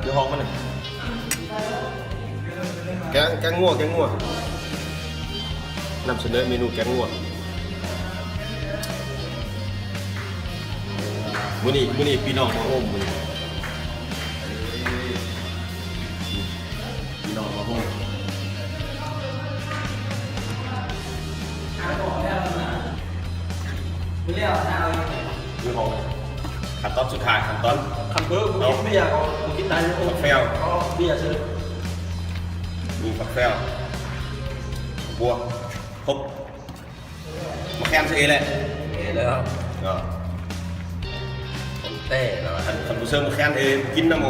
ຢູ່ຫ້ອງມັນນະ ແກງ ແກງງົວ ແກງງົວ ນຳສະເໜີເມນູແກງງົວ. ມື້ນີ້ ມື້ນີ້ພີ່ນ້ອງມາໂຮມມື້ນີ້ ພີ່ນ້ອງມາໂຮມ. ຄືເຮົາຂັ້ນຕອນສຸດທ້າຍ ຂັ້ນຕອນ ຄັນເບີບໍ່ກິນເບຍກໍບໍ່ກິນໄດ້ ເອົາເບຍເຊີ. ມີຜັກແຟວ ບົວ ຄົບ ມາແຄນຊະເອແຫຼະ ເອແລ້ວ ເນາະ ຂອງແທ້ແລ້ວ ຄັນ ຄັນບໍ່ເຊີມາແຄນເອກິນນຳ ໂອ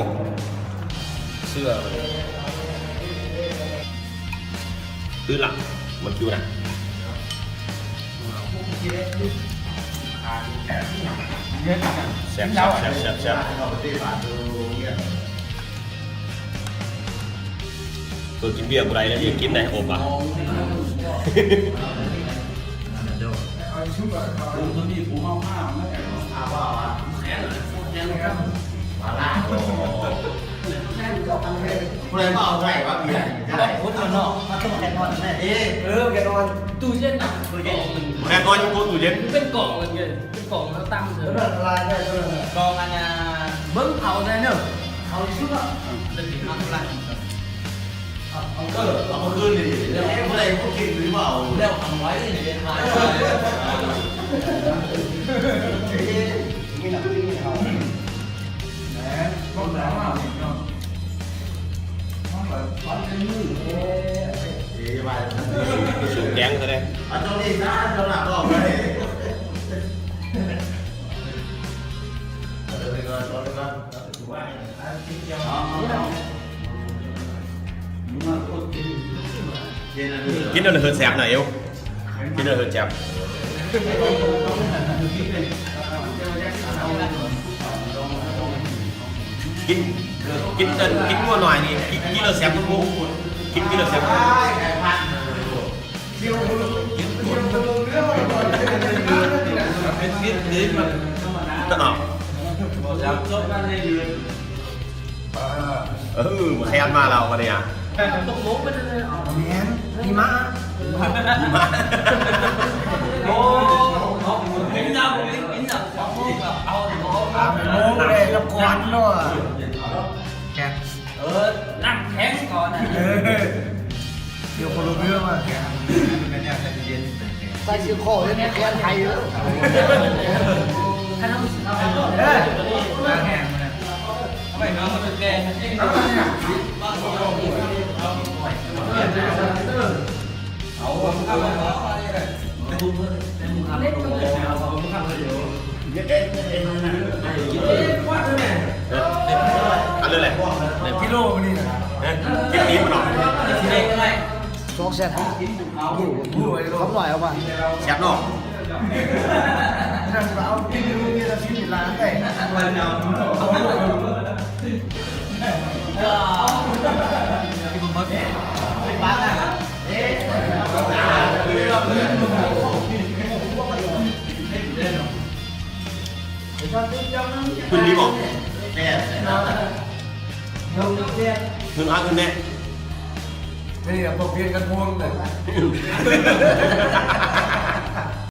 ເຊື່ອ ຄືລະ ມັນຢູ່ນະ ແຊບ ແຊບ ແຊບ ແຊບ. ເອີ ກິນເບຍບໍ່ໄດ້ເລີຍ ກິນໄດ້ໂອບາ. ຜູ້ໃດມາເອົາໄດ້ວ່າເບຍນີ້ກໍໄດ້ ຄົນເຮົາມາແຕ່ນອນ ເອີ ແຕ່ນອນ ຕູ້ເຢັນນະ ຕູ້ເຢັນ ແຕ່ນອນຢູ່ຕູ້ເຢັນ ເປັນກອງເລີຍ ເປັນກອງແລ້ວຕັ້ງເລີຍ ກອງອັນນ່າ ເບິ່ງເຂົາແດ່ເດີ ເຂົາຊິສຸກອະ ເອີ ເອົາມາຄືນນີ້ ແລ້ວຜູ້ໃດບໍ່ກິນຫຼືວ່າເອົາ ແລ້ວເອົາໄວ້ນີ້ ມີນ້ຳຈິ້ມໃຫ້ເຮົາ ແມ່ນ ບໍ່ໄດ້ເອົາເນາະ ມັນກໍວັນເປັນມື້ ເອີ ເອີ ວ່າ ສູບແກງຊະເດ້ ເອົາຕົງນີ້ຊະ ຕົງນັ້ນອອກໄປ ເອົາຕົງນີ້ກ່ອນ ຕົງນີ້ກ່ອນ. ກິນແລ້ວເຮີດແຊບນະເອວ ກິນແລ້ວເຮີດແຊບ. ກິນ ກິນ ກິນງົວໜ້ອຍນີ້ ກິນ ກິນແລ້ວແຊບທຸກມື້ ກິນ ກິນແລ້ວແຊບທຸກມື້. ເຮັດ ເຮັດດີມັນ ອ້າວ ບໍ່ຢາກຈົບມັນໃຫ້ເດືອນ ເອີ ມາແຄນມາແລ້ວບັດນີ້ ຕົກລົງໄປເລີຍ ແມ່ນ ຫິມະ ຫິມະ ໂອ້ ກິນຢາບໍ່ກິນ ກິນຢາສອງໂມງກໍເອົາ ສາມໂມງແລ້ວ ກັບກ່ອນເນາະ ແຄນ ເອີ ນ້ຳແຂງກ່ອນນະ ເອີ ດຽວຄົນລະເລື່ອງວ່າແຂງ ມັນເປັນແນວໃຈເຢັນ ໃສ່ຊື່ຄໍເຮັດແຂນໄທເດີ ຄັນເຮົາຊິເອົາ ເອີ ນ້ຳແຂງ ເອົາໄປເນາະ ມັນແຂງ ເອົາ ເອົາ ເອົາ ອັນເລີຍແຫຼະ ກິໂລມື້ນີ້ນະ ເອີ ເຈັດສິບເນາະ ສອງແສນຫ້າ ຄຳໜ້ອຍເອົາມາ ແຊບເນາະ ນັ້ນກໍເອົາກິນຢູ່ເມລະສິບນີ້ລະໄດ້ ເອົາໂລດ ຂຶ້ນນີ້ບໍ່? ຂຶ້ນ ອ່າ ຂຶ້ນແນ່ ນີ້ກໍບໍ່ປ່ຽນກັນພວງເລີຍ.